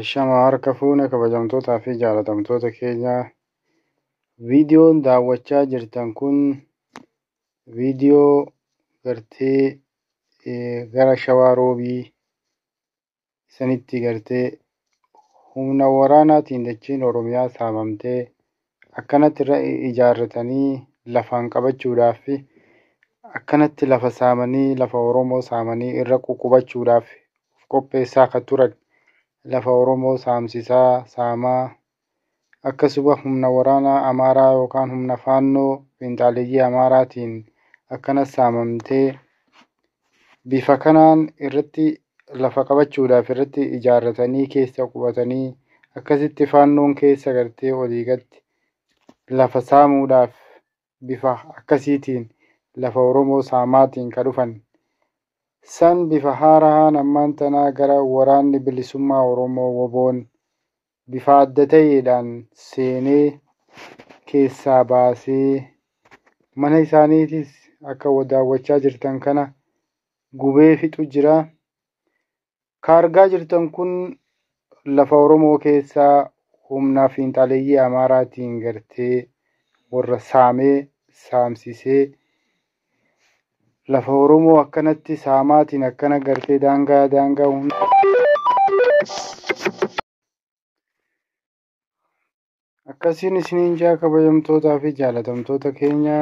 Shama harka fuune kabajamtootaa fi jaalatamtoota keenya. Viidiyoon daawwachaa jirtan kun viidiyoo gartee gara Shawaa Roobii sanitti gartee humna waraanaatiin dachiin Oromiyaa saamamtee akkanatti irra ijaarratanii lafaan qabachuudhaaf, akkanatti lafa saamanii, lafa Oromoo saamanii irra ququbachuudhaaf of qopheessaa kan turan, lafa Oromoo saamsisaa saamaa, akkasuma humna waraanaa Amaaraa yookaan humna Faannoo fiinxaaleeyyii Amaaraatiin akkana saamamtee bifa kanaan irratti lafa qabachuudhaaf irratti ijaarratanii keessa qubatanii, akkasitti Faannoon keessa gartee olii gadi lafa saamuudhaaf bifa akkasiitiin lafa Oromoo saamaatiin kan dhufan. San bifa haaraan ammaan tanaa gara waraanni bilisummaa Oromoo WBOn bifa adda ta'eedhaan seenee keessaa baasee mana isaaniitis akka daawwachaa jirtan kana gubee fixu jira. Ka argaa jirtan kun lafa Oromoo keessaa humna fiinxaaleeyyii Amaaraatiin gartee warra saamee saamsisee lafa Oromoo akkanatti saamaatiin akkana gartee daangaa daangaa humna. Akkasiin isiniin jaa kabajamtootaa fi jaalatamtoota keenya,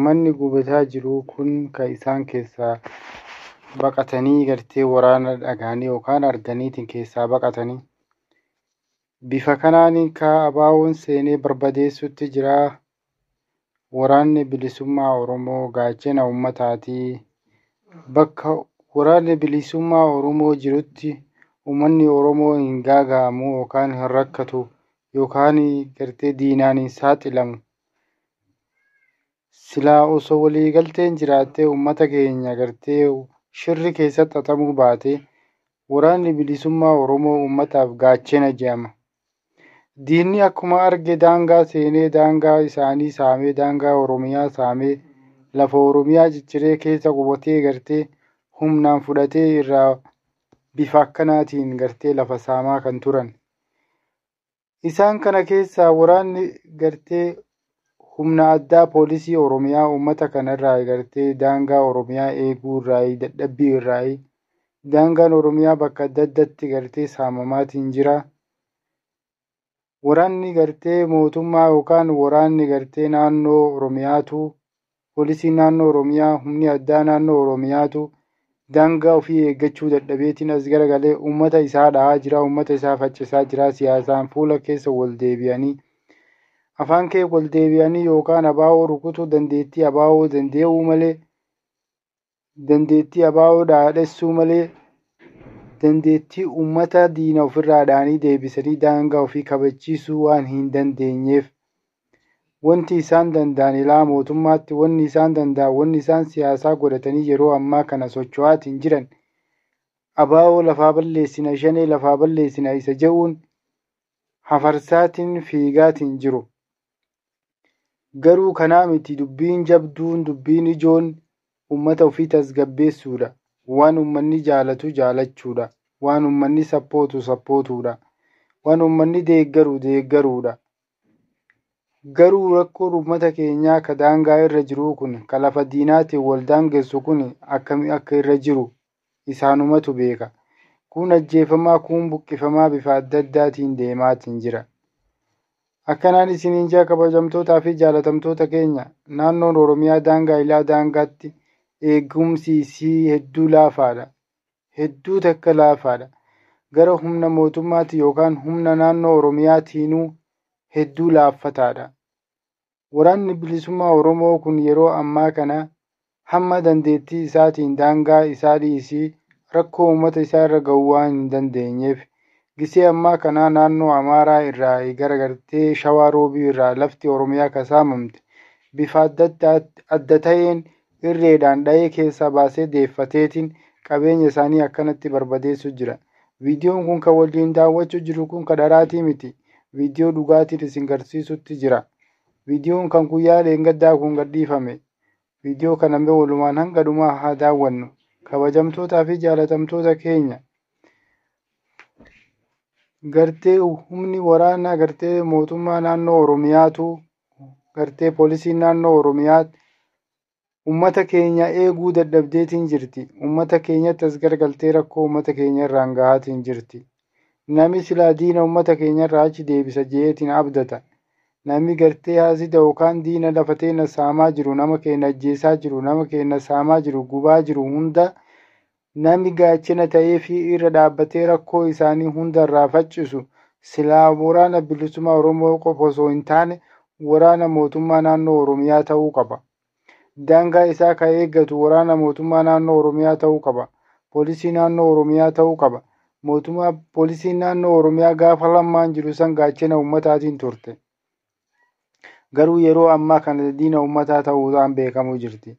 manni gubataa jiru kun kan isaan keessaa baqatanii gartee waraana dhagaanii yookaan arganiitiin keessaa baqatanii bifa kanaan ka abaawoon seenee barbadeessutti jira. Waraanni bilisummaa Oromoo gaachana uummataatii. Bakka waraanni bilisummaa Oromoo jirutti uummanni Oromoo hin gaaga'amu yookaan hin rakkatu yookaan gartee diinaan hin saaxilamu. Silaa osoo waliigalteen jiraattee uummata keenya gartee shirri keessatti xaxamuu baate, waraanni bilisummaa Oromoo uummataaf gaachana jedhama. Diinni akkuma arge daangaa seenee daangaa isaanii saamee, daangaa Oromiyaa saamee, lafa Oromiyaa cicciree keessa qubatee gartee humnaan fudhatee irraa bifa akkanaatiin gartee lafa saamaa kan turan. Isaan kana keessaa waraanni gartee humna addaa poolisii Oromiyaa uummata kanarraa gartee daangaa Oromiyaa eeguu irraa dadhabbii irraa daangaan Oromiyaa bakka adda addaatti gartee saamamaatiin jira. Waraanni gartee mootummaa yookaan waraanni gartee naannoo Oromiyaatu, poolisiin naannoo Oromiyaa, humni addaa naannoo Oromiyaatu daangaa ofii eeggachuu dadhabeetiin as garagalee uummata isaa dha'aa jira, uummata isaa faccisaa jira. Siyaasaan fuula keessa wal deebi'anii, afaan kee wal deebi'anii yookaan abaa'oo rukutuu dandeettii abaa'oo dandee'uu malee, dandeettii abaa'oo dhaadhessuu malee, dandeettii uummata diina ofirraa dha'anii deebisanii daangaa ofii kabachiisuu waan hin dandeenyeef, wanti isaan danda'an ilaa mootummaatti, wanni isaan danda'an, wanni isaan siyaasaa godhatanii yeroo ammaa kana socho'aatiin jiran abaa'oo lafaa balleessina, shanee lafaa balleessina isa je'uun hafarsaatiin fiigaatiin jiru. Garuu kanaa miti dubbiin jabduun, dubbiin ijoon uummata ofii tasgabbeessuudha. Waan uummanni jaalatu jaalachuudha. Waan uummanni sappootu sappootuudha. Waan uummanni deeggaru deeggaruudha. Garuu rakkoon uummata keenyaa ka daangaa irra jiru kun, ka lafa diinaatiin wal daangessu kun akkami akka irra jiru isaanumatu beeka. Kun ajjeefamaa, kun buqqifamaa bifa adda addaatiin deemaatiin jira. Akkanaan isiniin jaa kabajamtootaa fi jaalatamtoota keenya, naannoon Oromiyaa daangaa ilaa daangaatti eegumsi isii hedduu laafaadha. Hedduu takka laafaadha. Gara humna mootummaatti yookaan humna naannoo Oromiyaatiinuu hedduu laaffataadha. Waraanni bilisummaa Oromoo kun yeroo ammaa kana hamma dandeettii isaatiin daangaa isaa dhiisii rakkoo uummata isaa irra ga'uu waan hin dandeenyeef, gisee ammaa kana naannoo Amaaraa irraa gara gartee Shawaa Roobii irraa lafti Oromiyaa ka saamamte bifa adda ta'een irreedhaan dha'ee keessaa baasee deeffateetiin qabeenya isaanii akkanatti barbadeessu jira. Viidiyoon kun kan waliin daawwachuu jiru kun kan dharaatii miti. Viidiyoo dhugaatiin isin garsiisutti jira. Viidiyoon kan guyyaa leengaddaa kun gadhiifame. Viidiyoo kana mee walumaan hanga dhumaa haa daawwannu. Kabajamtootaa fi jaalatamtoota keenya. Gartee humni waraanaa gartee mootummaa naannoo Oromiyaatu gartee poolisiin naannoo Oromiyaa uummata keenya eeguu dadhabdeetiin jirti. Uummata keenyatti as garagaltee rakkoo uummata keenya irraan gahaatiin jirti. Namni silaa diina uummata keenya irraa achi deebisa jeetiin abdata. Namni gartee haasida yookaan diina lafa teenya saamaa jiru, nama keenya ajjeesaa jiru, nama keenya saamaa jiru, gubaa jiru hunda namni gaachana ta'ee fi irra dhaabbatee rakkoo isaanii hunda irraa faccisu silaa waraana bilisummaa Oromoo qofa osoo hin taane waraana mootummaa naannoo Oromiyaa ta'uu qaba. Daangaa isaa kan eeggatu waraana mootummaa naannoo Oromiyaa ta'uu qaba. Poolisii naannoo Oromiyaa ta'uu qaba. Mootummaa poolisiin naannoo Oromiyaa gaafa lammaan jiru san gaachana uummataatiin turte. Garuu yeroo ammaa kana diina uummataa ta'uudhaan beekamuu jirti.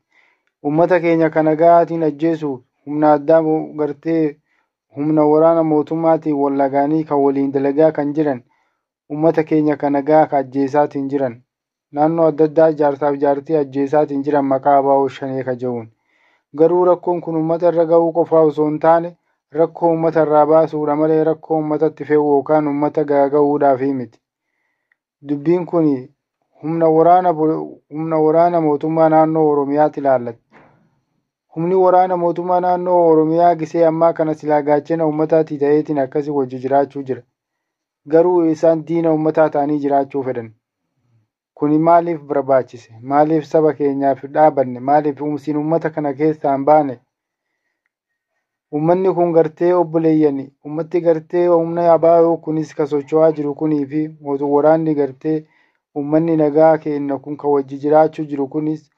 Uummata keenya kana gahaatiin ajjeesuuf humna addaa gartee humna waraana mootummaatiin wal lagaanii kan waliin dalagaa kan jiran uummata keenya kana gahaa kan ajjeesaatiin jiran naannoo adda addaa jaarsaaf jaartii ajjeesaatiin jiran maqaa ABO shanee kaja'uun. Garuu rakkoon kun uummata irra gahuu qofaa osoo hin taane rakkoo uummata irraa baasuudha malee rakkoo uummatatti fe'uu yookaan uummata gaaga'uudhaaf miti. Dubbiin kun humna waraana mootummaa naannoo Oromiyaatti ilaallata. Humni waraana mootummaa naannoo Oromiyaa gisee ammaa kana silaa gaachana uummataatii ta'eetiin akkasii wajji jiraachuu jira. Garuu isaan diina uummataa ta'anii jiraachuu fedhan. Kuni maaliif barbaachise? Maaliif saba keenyaaf dhaabanne? Maaliif isin uummata kana keessaa hin baane? Uummanni kun gartee obboleeyyani. Uummatti gartee humna ABO kunis ka socho'aa jiru kunii fi waraanni gartee uummanni nagaa keenya kun ka wajji jiraachuu jiru kunis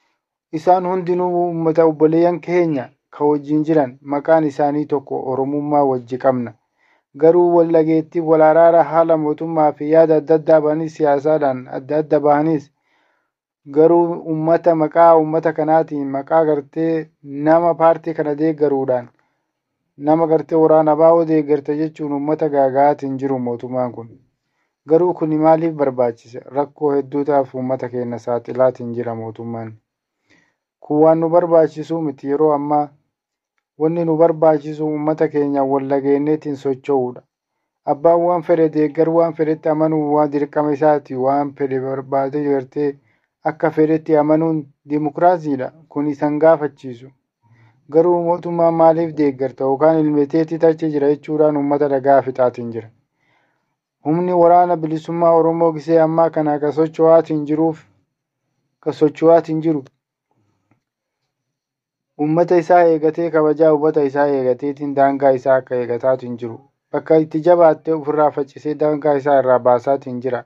isaan hundinuu uummata obboleeyyan keenya ka wajjin jiran maqaan isaanii tokko Oromummaa wajji qabna. Garuu wal dhageettii wal araara haala mootummaa fi yaada adda addaa bahanis siyaasaadhaan adda adda bahanis garuu uummata maqaa uummata kanaatiin maqaa gartee nama paartii kana deeggaruudhaan nama gartee waraana ABO deeggarta jechuun uummata gaaga'aatiin jiru mootummaan kun. Garuu kuni maaliif barbaachise? Rakkoo hedduutaaf uummata keenya saaxilaatiin jira mootummaan. Kun waan nu barbaachisu miti yeroo ammaa. Wanni nu barbaachisu uummata keenya wal dhageenyeetiin socho'uudha. Abbaan waan fedhe deeggaruu waan fedhetti amanuu waan dirqama isaati waan fedhe barbaade gartee akka fedhetti amanuun dimokiraasiidha. Kun isan gaafachiisu. Garuu mootummaan maaliif deeggarta yookaan ilmeeteetti achi jira jechuudhaan uummata dhagaa fixaatiin jira. Humni waraana bilisummaa Oromoo gisee ammaa kana ka socho'aatiin jiruuf ka socho'aatiin jiru uummata isaa eegatee kabajaa uummata isaa eegateetiin daangaa isaa akka eegataatiin jiru. Bakka itti jabaattee ofirraa faccisee daangaa isaa irraa baasaatiin jira.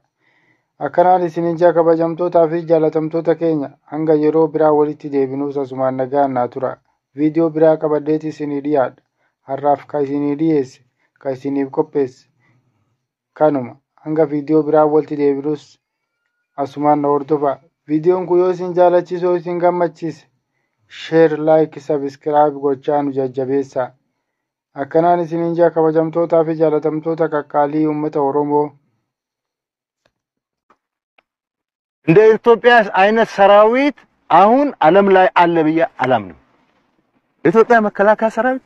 Akkanaan isinin jaa kabajamtootaa fi jaalatamtoota keenya hanga yeroo biraa walitti deebinuus asumaan nagaan naa tura. Viidiyoo biraa qabadheeti isinii dhiyaadha. Har'aaf ka isinii dhiyeesse, ka isiniif qopheesse kanuma. Hanga viidiyoo biraa walitti deebinuus asumaan na hordofaa. Viidiyoon kun yoo isin jaalachiise yoo isin gammachiise share, like, subscribe gochaa nu jajjabeessaa. Akkanaan isinin jaa kabajamtootaa fi jaalatamtoota qaqqaalii uummata Oromoo. እንደ ኢትዮጵያ አይነት ሰራዊት አሁን ዓለም ላይ አለ ብዬ አላምንም። የኢትዮጵያ መከላከያ ሰራዊት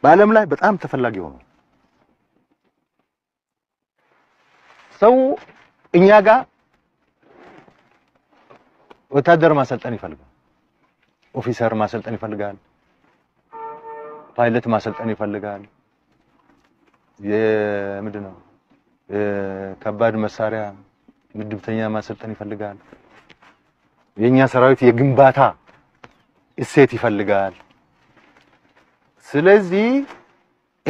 በዓለም ላይ በጣም ተፈላጊ ሆኗል። ሰው እኛ ጋር ወታደር ማሰልጠን ይፈልጋል። ኦፊሰር ማሰልጠን ይፈልጋል። ፓይለት ማሰልጠን ይፈልጋል። የምንድን ነው የከባድ መሳሪያ ምድብተኛ ማሰልጠን ይፈልጋል። የኛ ሰራዊት የግንባታ እሴት ይፈልጋል። ስለዚህ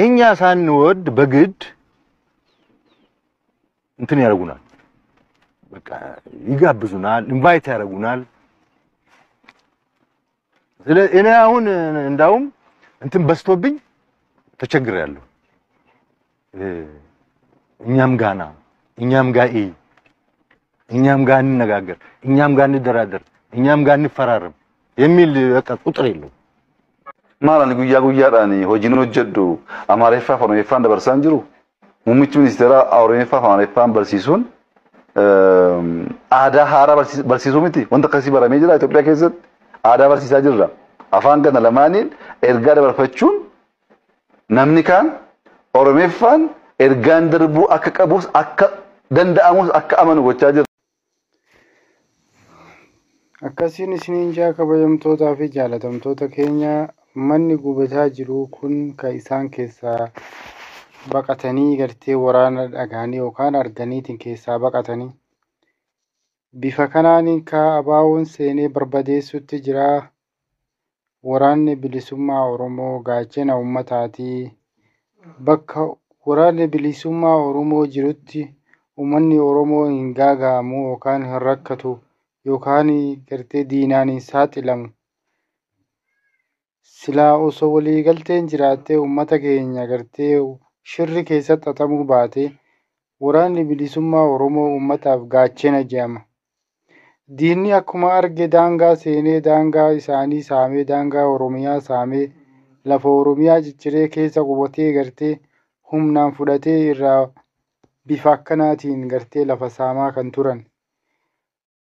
እኛ ሳንወድ በግድ እንትን ያደርጉናል። በቃ ይጋብዙናል፣ ኢንቫይት ያደርጉናል። ስለዚህ እኔ አሁን እንዳውም እንትን በስቶብኝ ተቸግሬያለሁ። እኛም ጋና እኛም ጋር እኛም ጋር እንነጋገር፣ እኛም ጋር እንደራደር፣ እኛም ጋር እንፈራረም የሚል በቃ ቁጥር የለውም። Maal guyyaa guyyaadhaan hojiin hojjedhu Amaariffaa fi Oromeeffaan dabarsaan jiru. Muummichi ministeeraa Oromeeffaa fi Amaariffaan barsiisuun aadaa haaraa barsiisuu miti. Wanta akkasii baramee jira Itoophiyaa keessatti aadaa barsiisaa jirra. Afaan kana lamaaniin ergaa dabarfachuun namni kaan Oromeeffaan Ergaan darbuu akka qabus akka danda'amus akka amanu gochaa jirra. Akkasiin isiniin jaa kabajamtootaa fi jaalatamtoota keenya, manni gubataa jiru kun kan isaan keessaa baqatanii gartee waraana dhagahanii yookaan arganiitiin keessaa baqatanii. Bifa kanaan ka abaawoon seenee barbadeessutti jira. Waraanni bilisummaa Oromoo gaachana uummataatii. Bakka waraanni bilisummaa Oromoo jirutti uummanni Oromoo hin gaaga'amu yookaan hin rakkatu yookaan gartee diinaan hin saaxilamu. Silaa osoo waliigalteen jiraattee uummata keenya gartee shirri keessatti xaxamuu baate, waraanni bilisummaa Oromoo uummataaf gaachana jedhama. Diinni akkuma arge daangaa seenee daangaa isaanii saamee, daangaa Oromiyaa saamee, lafa Oromiyaa cicciree keessa qubatee gartee humnaan fudhatee irraa bifa akkanaatiin gartee lafa saamaa kan turan.